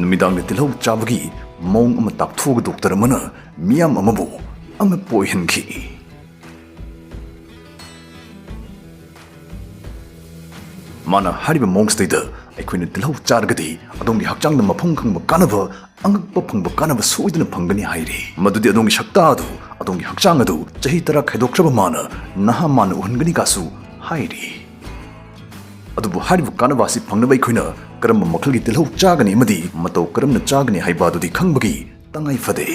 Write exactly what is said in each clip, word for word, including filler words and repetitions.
ꯅꯨꯃꯤꯗꯥꯡꯗ ꯇꯤꯜꯍꯧ ꯆꯥꯕꯒꯤ ꯃꯑꯣꯡ ꯑꯃ ꯇꯥꯛꯊꯣꯛꯑꯒ ꯗꯣꯛꯇꯔ ꯑꯃꯅ ꯃꯤꯌꯥꯝ ꯑꯃꯕꯨ ꯑꯉꯛꯄ ꯑꯣꯏꯍꯟꯈꯤ꯫ ꯃꯥꯅ ꯍꯥꯏꯔꯤꯕ ꯃꯑꯣꯡꯁꯤꯗꯩꯗ ꯑꯩꯈꯣꯏꯅ ꯇꯤꯜꯍꯧ ꯆꯥꯔꯒꯗꯤ ꯑꯗꯣꯝꯒꯤ ꯍꯛꯆꯥꯡꯗ ꯃꯐꯝ ꯈꯪꯕ ꯀꯥꯟꯅꯕ, ꯑꯉꯛꯄ ꯐꯪꯕ ꯀꯥꯟꯅꯕ ꯁꯣꯏꯗꯅ ꯐꯪꯒꯅꯤ ꯍꯥꯏꯔꯤ꯫ ꯃꯗꯨꯗꯤ ꯑꯗꯣꯝꯒꯤ ꯁꯛꯇꯥ ꯑꯗꯨ, ꯑꯗꯣꯝꯒꯤ ꯍꯛꯆꯥꯡ ꯑꯗꯨ ꯆꯍꯤ ꯇꯔꯥ ꯈꯥꯏꯗꯣꯛꯈ꯭ꯔꯕ ꯃꯥꯅ ꯅꯍꯥ ꯃꯥꯅ ꯎꯍꯟꯒꯅꯤ ꯀꯥꯁꯨ ꯍꯥꯏꯔꯤ꯫ ꯑꯗꯨꯕꯨ ꯍꯥꯏꯔꯤꯕ ꯀꯥꯟꯅꯕ ꯑꯁꯤ ꯐꯪꯅꯕ ꯑꯩꯈꯣꯏꯅ ꯀꯔꯝꯕ ꯃꯈꯜꯒꯤ ꯇꯤꯜꯍꯧ ꯆꯥꯒꯅꯤ ꯑꯃꯗꯤ ꯃꯇꯧ ꯀꯔꯝꯅ ꯆꯥꯒꯅꯤ ꯍꯥꯏꯕ ꯑꯗꯨꯗꯤ ꯈꯪꯕꯒꯤ ꯇꯉꯥꯏ ꯐꯗꯦ꯫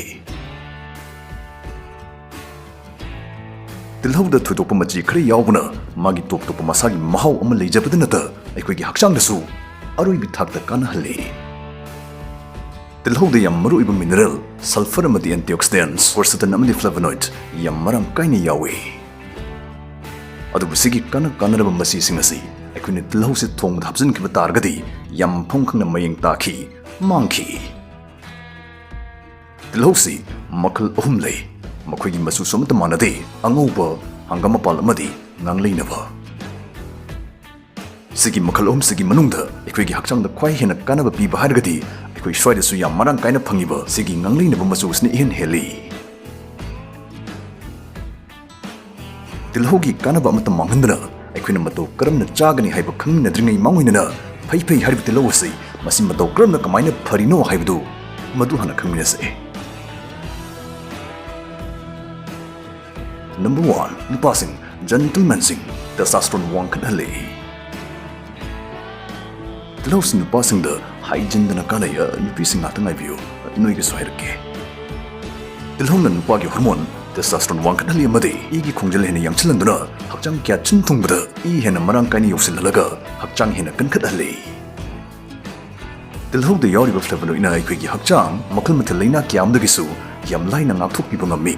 ꯇꯤꯜꯍꯧꯗ ꯊꯣꯏꯗꯣꯛꯄ ꯃꯆꯤ ꯈꯔ ꯌꯥꯎꯕꯅ ꯃꯥꯒꯤ ꯇꯣꯞ ꯇꯣꯞꯄ ꯃꯁꯥꯒꯤ ꯃꯍꯥꯎ ꯑꯃ ꯂꯩꯖꯕꯗ ꯅꯠꯇ ꯑꯩꯈꯣꯏꯒꯤ ꯍꯛꯆꯥꯡꯗꯁꯨ ꯑꯔꯣꯏꯕ ꯊꯥꯛꯇ ꯀꯥꯟꯅꯍꯜꯂꯤ꯫ ꯇꯤꯜꯍꯧꯗ ꯌꯥꯝ ꯃꯔꯨꯑꯣꯏꯕ mineral, sulphur ꯑꯃꯗꯤ antioxidants, quercetin ꯑꯃꯗꯤ flavonoid ꯌꯥꯝ ꯃꯔꯥꯡ ꯀꯥꯏꯅ ꯌꯥꯎꯏ꯫ ꯑꯗꯨꯕꯨ ꯁꯤꯒꯤ ꯀꯥꯟꯅ ꯀꯥꯟꯅꯔꯕ ꯃꯆꯤꯁꯤꯡ ꯑꯁꯤ ꯑꯩꯈꯣꯏꯅ ꯇꯤꯜꯍꯧꯁꯦ ꯊꯣꯡꯕꯗ ꯍꯥꯞꯆꯤꯟꯈꯤꯕ ꯇꯥꯔꯒꯗꯤ ꯌꯥꯝ ꯃꯐꯝ ꯈꯪꯅ ꯃꯌꯦꯡ ꯇꯥꯈꯤ, ꯃꯥꯡꯈꯤ꯫ ꯇꯤꯜꯍꯧꯁꯤ ꯃꯈꯜ ꯑꯍꯨꯝ ꯂꯩ꯫ ꯃꯈꯣꯏꯒꯤ ꯃꯆꯨꯁꯨ ꯑꯃꯠꯇ ꯃꯥꯟꯅꯗꯦ, ꯑꯉꯧꯕ, ꯍꯪꯒꯥꯝ ꯃꯄꯥꯜ ꯑꯃꯗꯤ ꯉꯥꯡꯂꯩꯅꯕ꯫ ꯁꯤꯒꯤ ꯃꯈꯜ ꯑꯍꯨꯝꯁꯤꯒꯤ ꯃꯅꯨꯡꯗ ꯑꯩꯈꯣꯏꯒꯤ ꯍꯛꯆꯥꯡꯗ ꯈ꯭ꯋꯥꯏ ꯍꯦꯟꯅ ꯀꯥꯟꯅꯕ ꯄꯤꯕ ꯍꯥꯏꯔꯒꯗꯤ ꯑꯩꯈꯣꯏ ꯁ꯭ꯋꯥꯏꯗꯁꯨ ꯌꯥꯝ ꯃꯔꯥꯡ ꯀꯥꯏꯅ ꯐꯪꯉꯤꯕ ꯁꯤꯒꯤ ꯉꯥꯡꯂꯩꯅꯕ ꯃꯆꯨ ꯑꯁꯤꯅ ꯏꯍꯦꯟ ꯍꯦꯜꯂꯤ꯫ ꯇꯤꯜꯍꯧꯒꯤ ꯀꯥꯟꯅꯕ ꯑꯃꯠꯇ ꯃꯥꯡꯍꯟꯗꯅ ꯑꯩꯈꯣꯏꯅ ꯃꯇꯧ ꯀꯔꯝꯅ ꯆꯥꯒꯅꯤ ꯍꯥꯏꯕ ꯈꯪꯃꯤꯟꯅꯗ꯭ꯔꯤꯉꯩ ꯃꯥꯡꯑꯣꯏꯅꯅ ꯐꯩ ꯐꯩ ꯍꯥꯏꯔꯤꯕ ꯇꯤꯜꯍꯧ ꯑꯁꯤ ꯃꯁꯤ ꯃꯇꯧ ꯀꯔꯝꯅ ꯀꯃꯥꯏꯅ ꯐꯔꯤꯅꯣ ꯍꯥꯏꯕꯗꯨ ꯃꯗꯨ ꯍꯥꯟꯅ ꯈꯪꯃꯤꯟꯅꯁꯦ꯫ Number one, ꯅꯨꯄꯥꯁꯤꯡ, gentlemanꯁꯤꯡ, testosterone ꯋꯥꯡꯈꯠꯍꯜꯂꯤ꯫ ꯇꯤꯜꯍꯧꯁꯤ ꯅꯨꯄꯥꯁꯤꯡꯗ ꯍꯥꯏꯖꯤꯟꯗꯅ ꯀꯥꯟꯅꯩ, ꯅꯨꯄꯤꯁꯤꯡ ꯉꯥꯛꯇ ꯉꯥꯏꯕꯤꯌꯨ, ꯅꯣꯏꯒꯤꯁꯨ ꯍꯥꯏꯔꯛꯀꯦ꯫ ꯇꯤꯜꯍꯧꯅ ꯅꯨꯄꯥꯒꯤ hormone testosterone ꯋꯥꯡꯈꯠꯍꯜꯂꯤ ꯑꯃꯗꯤ ꯏꯒꯤ ꯈꯣꯡꯖꯦꯜ ꯍꯦꯟꯅ ꯌꯥꯡꯁꯤꯜꯍꯟꯗꯨꯅ ꯍꯛꯆꯥꯡ ꯀꯌꯥꯠꯁꯤꯟ ꯊꯨꯡꯕꯗ ꯏ ꯍꯦꯟꯅ ꯃꯔꯥꯡ ꯀꯥꯏꯅ ꯌꯧꯁꯤꯜꯍꯜꯂꯒ ꯍꯛꯆꯥꯡ ꯍꯦꯟꯅ ꯀꯟꯈꯠꯍꯜꯂꯤ꯫ ꯇꯤꯜꯍꯧꯗ ꯌꯥꯎꯔꯤꯕ flavonoidꯅ ꯑꯩꯈꯣꯏꯒꯤ ꯍꯛꯆꯥꯡ ꯃꯈꯜ ꯃꯊꯦꯜ ꯂꯩꯅꯥ ꯀꯌꯥ ꯑꯃꯗꯒꯤꯁꯨ ꯌꯥꯝ ꯂꯥꯏꯅ ꯉꯥꯛꯊꯣꯛꯄꯤꯕ ꯉꯝꯃꯤ꯫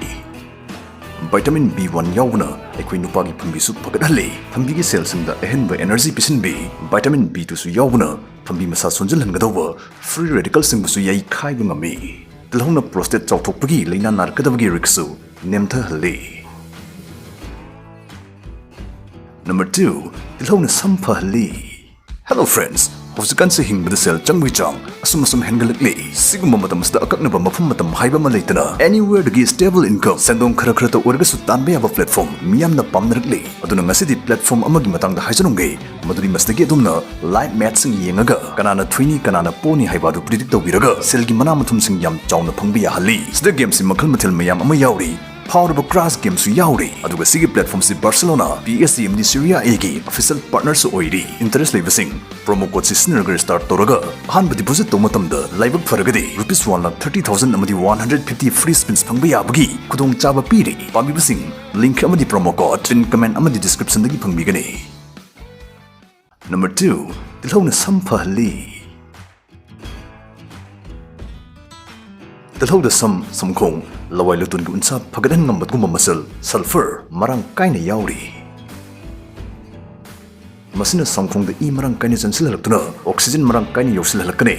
Vitamin B one ꯌꯥꯎꯕꯅ ꯑꯩꯈꯣꯏ ꯅꯨꯄꯥꯒꯤ ꯐꯝꯕꯤꯁꯨ ꯐꯒꯠꯍꯜꯂꯤ꯫ ꯐꯝꯕꯤꯒꯤ cellꯁꯤꯡꯗ ꯑꯍꯦꯟꯕ energy ꯄꯤꯁꯤꯟꯕꯤ꯫ Vitamin B twoꯁꯨ ꯌꯥꯎꯕꯅ ꯐꯝꯕꯤ ꯃꯁꯥ ꯁꯣꯟꯖꯤꯜꯍꯟꯒꯗꯧꯕ free radicalꯁꯤꯡꯕꯨꯁꯨ ꯌꯩꯈꯥꯏꯕ ꯉꯝꯃꯤ꯫ ꯇꯤꯜꯍꯧꯅ prostate ꯆꯥꯎꯊꯣꯛꯄꯒꯤ ꯂꯩꯅꯥ ꯅꯥꯔꯛꯀꯗꯕꯒꯤ riskꯁꯨ ꯅꯦꯝꯊꯍꯜꯂꯤ꯫ Number two, ꯇꯤꯜꯍꯧꯅ ꯁꯝ ꯐꯍꯜꯂꯤ꯫ Hello friends, ꯍꯧꯖꯤꯛꯀꯥꯟꯁꯤ ꯍꯤꯡꯕꯗ ꯁꯦꯜ ꯆꯪꯕꯒꯤ ꯆꯥꯡ ꯑꯁꯨꯝ ꯑꯁꯨꯝ ꯍꯦꯟꯒꯠꯂꯛꯂꯤ꯫ ꯁꯤꯒꯨꯝꯕ ꯃꯇꯝꯁꯤꯗ ꯑꯀꯛꯅꯕ ꯃꯐꯝ ꯃꯇꯝ ꯍꯥꯏꯕ ꯑꯃ ꯂꯩꯇꯅ anywhere ꯗꯒꯤ stable income, ꯁꯦꯟꯗꯣꯡ ꯈꯔ ꯈꯔꯇ ꯑꯣꯏꯔꯒꯁꯨ ꯇꯥꯟꯕ ꯌꯥꯕ platform ꯃꯤꯌꯥꯝꯅ ꯄꯥꯝꯅꯔꯛꯂꯤ꯫ ꯑꯗꯨꯅ ꯉꯁꯤꯗꯤ platform ꯑꯃꯒꯤ ꯃꯇꯥꯡꯗ ꯍꯥꯏꯖꯔꯝꯒꯦ, ꯃꯗꯨꯗꯤ ꯃꯁꯤꯗꯒꯤ ꯑꯗꯣꯝꯅ live match ꯁꯤꯡ ꯌꯦꯡꯉꯒ ꯀꯅꯥꯅ ꯊꯣꯏꯅꯤ ꯀꯅꯥꯅ ꯄꯣꯅꯤ ꯍꯥꯏꯕ ꯑꯗꯨ predict ꯇꯧꯕꯤꯔꯒ ꯁꯦꯜꯒꯤ ꯃꯅꯥ ꯃꯊꯨꯝꯁꯤꯡ ꯌꯥꯝ ꯆꯥꯎꯅ ꯐꯪꯕ ꯌꯥꯍꯜꯂꯤ꯫ ꯁꯤꯗ game ꯁꯤ ꯃꯈꯜ ꯃꯊꯦꯜ ꯃꯌꯥꯝ ꯑꯃ ꯌꯥꯎꯔꯤ꯫ ꯐꯥꯎꯔꯕ crash game ꯁꯨ ꯌꯥꯎꯔꯤ꯫ ꯑꯗꯨꯒ ꯁꯤꯒꯤ platform ꯁꯤ Barcelona, P S G ꯑꯃꯗꯤ Serie A ꯒꯤ official partner ꯁꯨ ꯑꯣꯏꯔꯤ꯫ Interest ꯂꯩꯕꯁꯤꯡ promo code ꯁꯤ ꯁꯤꯖꯤꯟꯅꯔꯒ register ꯇꯧꯔꯒ ꯑꯍꯥꯟꯕ deposit ꯇꯧꯕ ꯃꯇꯝꯗ ꯂꯥꯏꯕꯛ ꯐꯔꯒꯗꯤ rupees one lakh thirty thousand ꯑꯃꯗꯤ one hundred fifty free spins ꯐꯪꯕ ꯌꯥꯕꯒꯤ ꯈꯨꯗꯣꯡꯆꯥꯕ ꯄꯤꯔꯤ꯫ ꯄꯥꯝꯕꯤꯕꯁꯤꯡ link ꯑꯃꯗꯤ promo code pin comment ꯑꯃꯗꯤ description ꯗꯒꯤ ꯐꯪꯕꯤꯒꯅꯤ꯫ Number two, ꯇꯤꯜꯍꯧꯅ ꯁꯝ ꯐꯍꯜꯂꯤ꯫ ꯇꯤꯜꯍꯧꯗ ꯁꯝ, ꯁꯝꯈꯣꯡ, ꯂꯋꯥꯏ ꯂꯨꯇꯣꯟꯒꯤ ꯎꯟꯁꯥ ꯐꯒꯠꯍꯟ ꯉꯝꯕꯒꯨꯝꯕ ꯃꯆꯜ sulphur ꯃꯔꯥꯡ ꯀꯥꯏꯅ ꯌꯥꯎꯔꯤ꯫ ꯃꯁꯤꯅ ꯁꯝꯈꯣꯡꯗ ꯏ ꯃꯔꯥꯡ ꯀꯥꯏꯅ ꯆꯪꯁꯤꯜꯍꯜꯂꯛꯇꯨꯅ oxygen ꯃꯔꯥꯡ ꯀꯥꯏꯅ ꯌꯧꯁꯤꯜꯍꯜꯂꯛꯀꯅꯤ꯫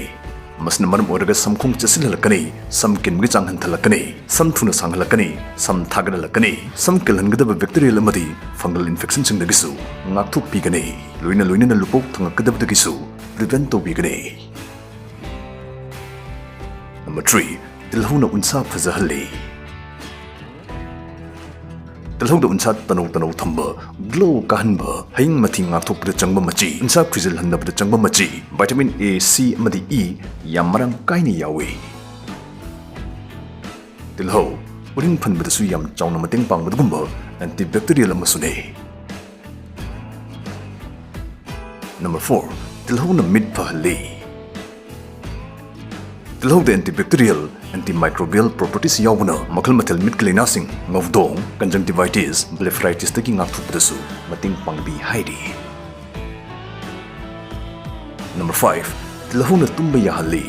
ꯃꯁꯤꯅ ꯃꯔꯝ ꯑꯣꯏꯔꯒ ꯁꯝꯈꯣꯡ ꯆꯦꯠꯁꯤꯜꯍꯜꯂꯛꯀꯅꯤ, ꯁꯝ ꯀꯦꯟꯕꯒꯤ ꯆꯥꯡ ꯍꯟꯊꯍꯜꯂꯛꯀꯅꯤ, ꯁꯝ ꯊꯨꯅ ꯁꯥꯡꯍꯜꯂꯛꯀꯅꯤ, ꯁꯝ ꯊꯥꯒꯠꯍꯜꯂꯛꯀꯅꯤ꯫ ꯁꯝ ꯀꯦꯜꯍꯟꯒꯗꯕ bacterial ꯑꯃꯗꯤ fungal infection ꯁꯤꯡꯗꯒꯤꯁꯨ ꯉꯥꯛꯊꯣꯛꯄꯤꯒꯅꯤ꯫ ꯂꯣꯏꯅ ꯂꯣꯏꯅꯅ ꯂꯨꯄꯧ ꯊꯨꯡꯉꯛꯀꯗꯕꯗꯒꯤꯁꯨ prevent ꯇꯧꯕꯤꯒꯅꯤ꯫ Number three, ꯇꯤꯜꯍꯧꯅ ꯎꯟꯁꯥ ꯐꯖꯍꯜꯂꯤ꯫ ꯇꯤꯜꯍꯧꯗ ꯎꯟꯁꯥ ꯇꯅꯧ ꯇꯅꯧ ꯊꯝꯕ, glow ꯀꯥꯍꯟꯕ, ꯍꯌꯤꯡ ꯃꯊꯤ ꯉꯥꯛꯊꯣꯛꯄꯗ ꯆꯪꯕ ꯃꯆꯤ, ꯎꯟꯁꯥ ꯈꯨꯏꯖꯤꯜꯍꯟꯗꯕꯗ ꯆꯪꯕ ꯃꯆꯤ, vitamin A, C ꯑꯃꯗꯤ E ꯌꯥꯝ ꯃꯔꯥꯡ ꯀꯥꯏꯅ ꯌꯥꯎꯏ꯫ ꯇꯤꯜꯍꯧ ꯎꯔꯤꯡ ꯐꯟꯕꯗꯁꯨ ꯌꯥꯝ ꯆꯥꯎꯅ ꯃꯇꯦꯡ ꯄꯥꯡꯕ ꯑꯗꯨꯒꯨꯝꯕ antibacterial ꯑꯃꯁꯨꯅꯤ꯫ Number four, ꯇꯤꯜꯍꯧꯅ ꯃꯤꯠ ꯐꯍꯜꯂꯤ꯫ ꯇꯤꯜꯍꯧꯗ antibacterial, antimicrobial properties ꯌꯥꯎꯕꯅ ꯃꯈꯜ ꯃꯊꯦꯜ ꯃꯤꯠꯀꯤ ꯂꯥꯏꯅꯥꯁꯤꯡ, ꯉꯧꯗꯣꯡ, conjunctivitis, blepharitis ꯇꯒꯤ ꯉꯥꯛꯊꯣꯛꯄꯗꯁꯨ ꯃꯇꯦꯡ ꯄꯥꯡꯕꯤ ꯍꯥꯏꯔꯤ꯫ Number five, ꯇꯤꯜꯍꯧꯅ ꯇꯨꯝꯕ ꯌꯥꯍꯜꯂꯤ꯫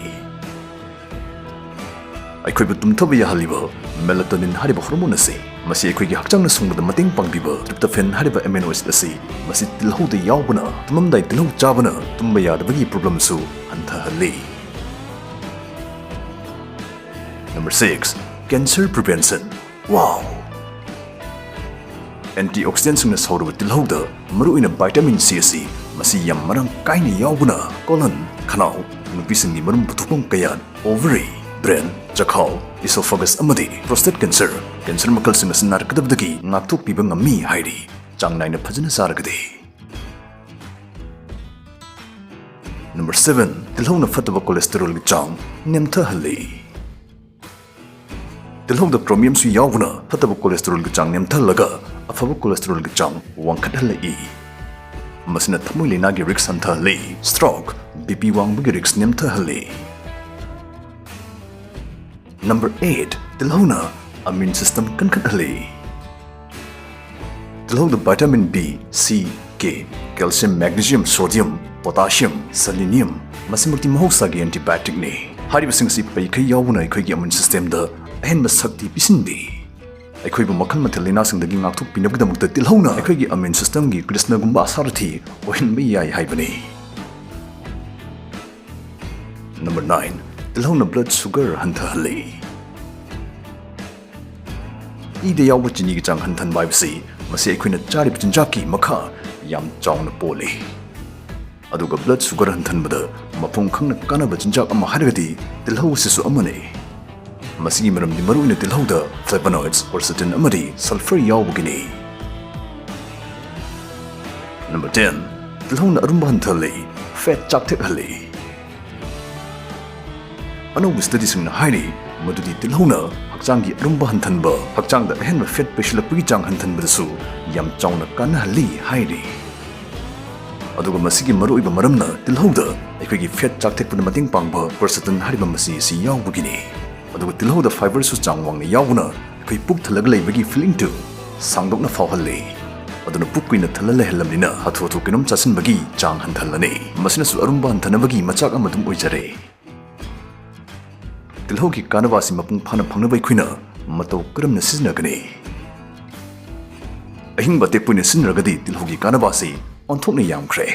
ꯑꯩꯈꯣꯏꯕꯨ ꯇꯨꯝꯊꯕ ꯌꯥꯍꯜꯂꯤꯕ melatonin ꯍꯥꯏꯔꯤꯕ hormone ꯑꯁꯤ, ꯃꯁꯤ ꯑꯩꯈꯣꯏꯒꯤ ꯍꯛꯆꯥꯡꯅ ꯁꯨꯡꯕꯗ ꯃꯇꯦꯡ ꯄꯥꯡꯕꯤꯕ tryptophan ꯍꯥꯏꯔꯤꯕ amino acid ꯑꯁꯤ, ꯃꯁꯤ ꯇꯤꯜꯍꯧꯗ ꯌꯥꯎꯕꯅ ꯇꯨꯝꯃꯝꯗꯥꯏ ꯇꯤꯜꯍꯧ ꯆꯥꯕꯅ ꯇꯨꯝꯕ ꯌꯥꯗꯕꯒꯤ problem ꯁꯨ ꯍꯟꯊꯍꯜꯂꯤ꯫ Number six, cancer prevention꯫ Wow! Antioxidant ꯁꯤꯡꯅ ꯁꯧꯔꯕ ꯇꯤꯜꯍꯧꯗ ꯃꯔꯨꯑꯣꯏꯅ vitamin C ꯑꯁꯤ ꯃꯁꯤ ꯌꯥꯝ ꯃꯔꯥꯡ ꯀꯥꯏꯅ ꯌꯥꯎꯕꯅ colon, ꯈꯅꯥꯎ, ꯅꯨꯄꯤꯁꯤꯡꯒꯤ ꯃꯔꯨꯝ ꯄꯨꯊꯣꯛꯐꯝ ꯀꯌꯥꯠ, ovary, brain, ꯆꯈꯥꯎ, esophagus ꯑꯃꯗꯤ prostate cancer, cancer ꯃꯈꯜꯁꯤꯡ ꯑꯁꯤ ꯅꯥꯔꯛꯀꯗꯕꯗꯒꯤ ꯉꯥꯛꯊꯣꯛꯄꯤꯕ ꯉꯝꯃꯤ ꯍꯥꯏꯔꯤ, ꯆꯥꯡ ꯅꯥꯏꯅ ꯐꯖꯅ ꯆꯥꯔꯒꯗꯤ꯫ Number seven, ꯇꯤꯜꯍꯧꯅ ꯐꯠꯇꯕ cholesterolꯒꯤ ꯆꯥꯡ ꯅꯦꯝꯊꯍꯜꯂꯤ꯫ ꯇꯤꯜꯍꯧꯗ chromiumꯁꯨ ꯌꯥꯎꯕꯅ ꯐꯠꯇꯕ cholesterolꯒꯤ ꯆꯥꯡ ꯅꯦꯝꯊꯍꯜꯂꯒ ꯑꯐꯕ cholesterolꯒꯤ ꯆꯥꯡ ꯋꯥꯡꯈꯠꯍꯜꯂꯛꯏ꯫ ꯃꯁꯤꯅ ꯊꯃꯣꯏ ꯂꯥꯏꯅꯥꯒꯤ risk ꯍꯟꯊꯍꯜꯂꯤ, stroke, BP ꯋꯥꯡꯕꯒꯤ risk ꯅꯦꯝꯊꯍꯜꯂꯤ꯫ Number eight, ꯇꯤꯜꯍꯧꯅ immune system ꯀꯟꯈꯠꯍꯜꯂꯤ꯫ ꯇꯤꯜꯍꯧꯗ vitamin B, C, K, calcium, magnesium, sodium, potassium, selenium, ꯃꯁꯤꯃꯛꯇꯤ ꯃꯍꯧꯁꯥꯒꯤ antibioticꯅꯤ꯫ ꯍꯥꯏꯔꯤꯕꯁꯤꯡ ꯑꯁꯤ ꯄꯩꯈꯩ ꯌꯥꯎꯕꯅ ꯑꯩꯈꯣꯏꯒꯤ immune systemꯗ ꯑꯍꯦꯟꯕ ꯁꯛꯇꯤ ꯄꯤꯁꯤꯟꯕꯤ꯫ ꯑꯩꯈꯣꯏꯕꯨ ꯃꯈꯜ ꯃꯊꯦꯜ ꯂꯥꯏꯅꯥꯁꯤꯡꯗꯒꯤ ꯉꯥꯛꯊꯣꯛꯄꯤꯅꯕꯒꯤꯗꯃꯛꯇ ꯇꯤꯜꯍꯧꯅ ꯑꯩꯈꯣꯏꯒꯤ immune systemꯒꯤ ꯀ꯭ꯔꯤꯁꯅꯒꯨꯝꯕ ꯁꯥꯔꯊꯤ ꯑꯣꯏꯍꯟꯕ ꯌꯥꯏ ꯍꯥꯏꯕꯅꯤ꯫ Number nine, ꯇꯤꯜꯍꯧꯅ blood sugar ꯍꯟꯊꯍꯜꯂꯤ꯫ ꯏꯗ ꯌꯥꯎꯕ ꯆꯤꯅꯤꯒꯤ ꯆꯥꯡ ꯍꯟꯊꯍꯟꯕ ꯍꯥꯏꯕꯁꯤ ꯃꯁꯤ ꯑꯩꯈꯣꯏꯅ ꯆꯥꯔꯤꯕ ꯆꯤꯟꯖꯥꯛꯀꯤ ꯃꯈꯥ ꯌꯥꯝ ꯆꯥꯎꯅ ꯄꯣꯜꯂꯤ꯫ ꯑꯗꯨꯒ blood sugar ꯍꯟꯊꯍꯟꯕꯗ ꯃꯄꯨꯡ ꯈꯪꯅ ꯀꯥꯟꯅꯕ ꯆꯤꯟꯖꯥꯛ ꯑꯃ ꯍꯥꯏꯔꯒꯗꯤ ꯇꯤꯜꯍꯧ ꯑꯁꯤꯁꯨ ꯑꯃꯅꯤ꯫ ꯃꯁꯤꯒꯤ ꯃꯔꯝꯗꯤ ꯃꯔꯨꯑꯣꯏꯅ ꯇꯤꯜꯍꯧꯗ flavonoids, quercetin ꯑꯃꯗꯤ sulfur ꯌꯥꯎꯕꯒꯤꯅꯤ꯫ Number ten, ꯇꯤꯜꯍꯧꯅ ꯑꯔꯨꯝꯕ ꯍꯟꯊꯍꯜꯂꯤ, fat ꯆꯥꯛꯊꯦꯛꯍꯜꯂꯤ꯫ ꯑꯅꯧꯕ studyꯁꯤꯡꯅ ꯍꯥꯏꯔꯤ ꯃꯗꯨꯗꯤ ꯇꯤꯜꯍꯧꯅ ꯍꯛꯆꯥꯡꯒꯤ ꯑꯔꯨꯝꯕ ꯍꯟꯊꯍꯟꯕ, ꯍꯛꯆꯥꯡꯗ ꯑꯍꯦꯟꯕ fat ꯄꯩꯁꯤꯜꯂꯛꯄꯒꯤ ꯆꯥꯡ ꯍꯟꯊꯍꯟꯕꯗꯁꯨ ꯌꯥꯝ ꯆꯥꯎꯅ ꯀꯥꯟꯅꯍꯜꯂꯤ ꯍꯥꯏꯔꯤ꯫ ꯑꯗꯨꯒ ꯃꯁꯤꯒꯤ ꯃꯔꯨꯑꯣꯏꯕ ꯃꯔꯝꯅ ꯇꯤꯜꯍꯧꯗ ꯑꯩꯈꯣꯏꯒꯤ fat ꯆꯥꯛꯊꯦꯛꯄꯗ ꯃꯇꯦꯡ ꯄꯥꯡꯕ quercetin ꯍꯥꯏꯔꯤꯕ ꯃꯆꯤ ꯑꯁꯤ ꯌꯥꯎꯕꯒꯤꯅꯤ꯫ ꯑꯗꯨꯒ ꯇꯤꯜꯍꯧꯗ fiberꯁꯨ ꯆꯥꯡ ꯋꯥꯡꯅ ꯌꯥꯎꯕꯅ ꯑꯩꯈꯣꯏ ꯄꯨꯛ ꯊꯜꯂꯒ ꯂꯩꯕꯒꯤ feelingꯗꯨ ꯁꯥꯡꯗꯣꯛꯅ ꯐꯥꯎꯍꯜꯂꯤ꯫ ꯑꯗꯨꯅ ꯄꯨꯛ ꯀꯨꯏꯅ ꯊꯜꯂ ꯂꯩꯍꯜꯂꯕꯅꯤꯅ ꯍꯥꯊꯨ ꯍꯥꯊꯨ ꯀꯩꯅꯣꯝ ꯆꯥꯁꯤꯟꯕꯒꯤ ꯆꯥꯡ ꯍꯟꯊꯍꯜꯂꯅꯤ꯫ ꯃꯁꯤꯅꯁꯨ ꯑꯔꯨꯝꯕ ꯍꯟꯊꯅꯕꯒꯤ ꯃꯆꯥꯛ ꯑꯃ ꯑꯗꯨꯝ ꯑꯣꯏꯖꯔꯦ꯫ ꯇꯤꯜꯍꯧꯒꯤ ꯀꯥꯟꯅꯕ ꯑꯁꯤ ꯃꯄꯨꯡ ꯐꯥꯅ ꯐꯪꯅꯕ ꯑꯩꯈꯣꯏꯅ ꯃꯇꯧ ꯀꯔꯝꯅ ꯁꯤꯖꯤꯟꯅꯒꯅꯤ? ꯑꯍꯤꯡꯕ ꯑꯇꯦꯛꯄ ꯑꯣꯏꯅ ꯁꯤꯖꯤꯟꯅꯔꯒꯗꯤ ꯇꯤꯜꯍꯧꯒꯤ ꯀꯥꯟꯅꯕ ꯑꯁꯤ ꯑꯣꯟꯊꯣꯛꯅ ꯌꯥꯝꯈ꯭ꯔꯦ꯫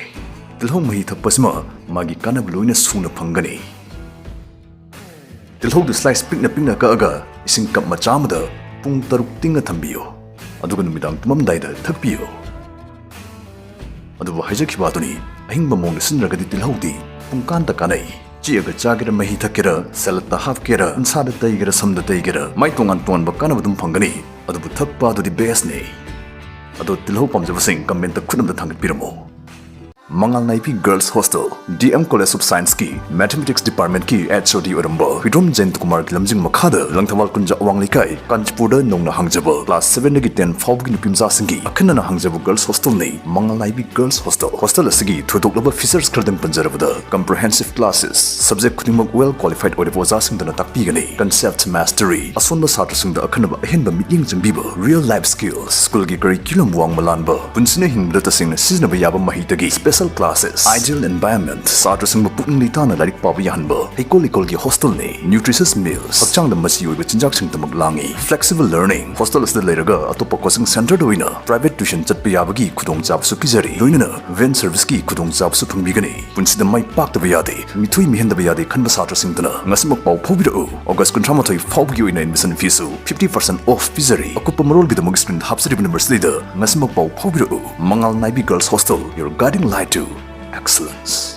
ꯇꯤꯜꯍꯧ ꯃꯍꯤ ꯊꯛꯄꯁꯤꯃ ꯃꯥꯒꯤ ꯀꯥꯟꯅꯕ ꯂꯣꯏꯅ ꯁꯨꯅ ꯐꯪꯒꯅꯤ꯫ ꯇꯤꯜꯍꯧꯗꯨ slice ꯄꯤꯛꯅ ꯄꯤꯛꯅ ꯀꯛꯑꯒ ꯏꯁꯤꯡ cup ꯃꯆꯥ ꯑꯃꯗ ꯄꯨꯡ ꯇꯔꯨꯛ ꯇꯤꯡꯉ ꯊꯝꯕꯤꯌꯨ, ꯑꯗꯨꯒ ꯅꯨꯃꯤꯗꯥꯡ ꯇꯨꯝꯃꯝꯗꯥꯏꯗ ꯊꯛꯄꯤꯌꯨ꯫ ꯑꯗꯨꯕꯨ ꯍꯥꯏꯖꯈꯤꯕ ꯑꯗꯨꯅꯤ, ꯑꯍꯤꯡꯕ ꯃꯑꯣꯡꯗ ꯁꯤꯖꯤꯟꯅꯔꯒꯗꯤ ꯇꯤꯜꯍꯧꯗꯤ ꯄꯨꯡꯀꯥꯟꯗ ꯀꯥꯟꯅꯩ꯫ ꯆꯤꯛꯑꯒ ꯆꯥꯒꯦꯔꯥ, ꯃꯍꯤ ꯊꯛꯀꯦꯔꯥ, ꯁꯦꯂꯠꯇ ꯍꯥꯞꯀꯦꯔꯥ, ꯎꯟꯁꯥꯗ ꯇꯩꯒꯦꯔꯥ, ꯁꯝꯗ ꯇꯩꯒꯦꯔꯥ, ꯃꯥꯏ ꯇꯣꯉꯥꯟ ꯇꯣꯉꯥꯟꯕ ꯀꯥꯟꯅꯕ ꯑꯗꯨꯝ ꯐꯪꯒꯅꯤ꯫ ꯑꯗꯨꯕꯨ ꯊꯛꯄ ꯑꯗꯨꯗꯤ ꯕꯦꯁꯅꯤ꯫ ꯑꯗꯣ ꯇꯤꯜꯍꯧ ꯄꯥꯝꯖꯕꯁꯤꯡ ꯀꯃꯦꯟꯇ ꯈꯨꯠ ꯑꯃꯗ ꯊꯥꯡꯒꯠꯄꯤꯔꯝꯃꯣ꯫ ꯃꯉꯥꯜ ꯅꯥꯏꯕꯤ Girls Hostel, D M College of Scienceꯀꯤ Mathematics Departmentꯀꯤ H O D ꯑꯣꯏꯔꯝꯕ ꯍꯨꯏꯗ꯭ꯔꯣꯝ ꯖꯌꯟꯇ ꯀꯨꯃꯥꯔꯒꯤ ꯂꯝꯖꯤꯡ ꯃꯈꯥꯗ ꯂꯪꯊꯕꯥꯜ ꯀꯨꯟꯖ ꯑꯋꯥꯡ ꯂꯩꯀꯥꯏ, ꯀꯥꯟꯆꯤꯄꯨꯔꯗ ꯅꯧꯅ ꯍꯥꯡꯖꯕ class sevenꯗꯒꯤ ten ꯐꯥꯎꯕꯒꯤ ꯅꯨꯄꯤ ꯃꯆꯥꯁꯤꯡꯒꯤ ꯑꯈꯟꯅꯅ ꯍꯥꯡꯖꯕ Girls Hostelꯅꯤ꯫ ꯃꯉꯥꯜ ꯅꯥꯏꯕꯤ Girls Hostel꯫ Hostel ꯑꯁꯤꯒꯤ ꯊꯣꯏꯗꯣꯛꯂꯕ features ꯈꯔꯗꯪ ꯄꯟꯖꯔꯕꯗ, comprehensive classes, subject ꯈꯨꯗꯤꯡꯃꯛ well qualified ꯑꯣꯏꯔꯕ ꯑꯣꯖꯥꯁꯤꯡꯗꯨꯅ ꯇꯥꯛꯄꯤꯒꯅꯤ꯫ Concept mastery, ꯑꯁꯣꯟꯕ ꯁꯥꯇ꯭ꯔꯁꯤꯡꯗ ꯑꯈꯟꯅꯕ ꯑꯍꯦꯟꯕ ꯃꯤꯠꯌꯦꯡ ꯆꯪꯕꯤꯕ, real life skills, schoolꯒꯤ curriculum ꯋꯥꯡꯃ ꯂꯥꯟꯕ, ꯄꯨꯟꯁꯤꯅ ꯍꯤꯡꯕꯗ ꯇꯁꯦꯡꯅ ꯁꯤꯖꯤꯟꯅꯕ ꯌꯥꯕ ꯃꯍꯩꯗꯒꯤ special classes, ideal environment, ꯁꯥꯇ꯭ꯔꯁꯤꯡꯕꯨ ꯄꯨꯛꯅꯤꯡ ꯂꯩꯇꯥꯅ ꯂꯥꯏꯔꯤꯛ ꯄꯥꯕ ꯌꯥꯍꯟꯕ ꯍꯩꯀꯣꯜ ꯂꯩꯀꯣꯜꯒꯤ hostelꯅꯤ꯫ Nutritious meals, ꯍꯛꯆꯥꯡꯗ ꯃꯆꯤ ꯑꯣꯏꯕ ꯆꯤꯟꯖꯥꯛꯁꯤꯡꯗꯃꯛ ꯂꯥꯡꯏ꯫ Flexible learning, hostel ꯑꯁꯤꯗ ꯂꯩꯔꯒ ꯑꯇꯣꯞꯄ coaching centreꯗ ꯑꯣꯏꯅ private tuition ꯆꯠꯄ ꯌꯥꯕꯒꯤ ꯈꯨꯗꯣꯡꯆꯥꯕꯁꯨ ꯄꯤꯖꯔꯤ꯫ ꯂꯣꯏꯅꯅ van serviceꯀꯤ ꯈꯨꯗꯣꯡꯆꯥꯕꯁꯨ ꯐꯪꯕꯤꯒꯅꯤ꯫ ꯄꯨꯟꯁꯤꯗ ꯃꯥꯏ ꯄꯥꯛꯇꯕ ꯌꯥꯗꯦ, ꯃꯤꯊꯣꯏ ꯃꯤꯍꯦꯟꯗꯕ ꯌꯥꯗꯦ ꯈꯟꯕ ꯁꯥꯇ꯭ꯔꯁꯤꯡꯗꯨꯅ ꯉꯁꯤꯃꯛ ꯄꯥꯎ ꯐꯥꯎꯕꯤꯔꯛꯎ꯫ August ꯀꯨꯟꯊ꯭ꯔꯥ ꯃꯥꯊꯣꯏ ꯐꯥꯎꯕꯒꯤ ꯑꯣꯏꯅ admission feeꯁꯨ fifty percent off ꯄꯤꯖꯔꯤ꯫ ꯑꯀꯨꯞꯄ ꯃꯔꯣꯜꯒꯤꯗꯃꯛ screenꯗ ꯍꯥꯞꯆꯔꯤꯕ numberꯁꯤꯗ ꯉꯁꯤꯃꯛ ꯄꯥꯎ ꯐꯥꯎꯕꯤꯔꯛꯎ꯫ ꯃꯉꯥꯜ ꯅꯥꯏꯕꯤ Girls Hostel, your guiding light to excellence꯫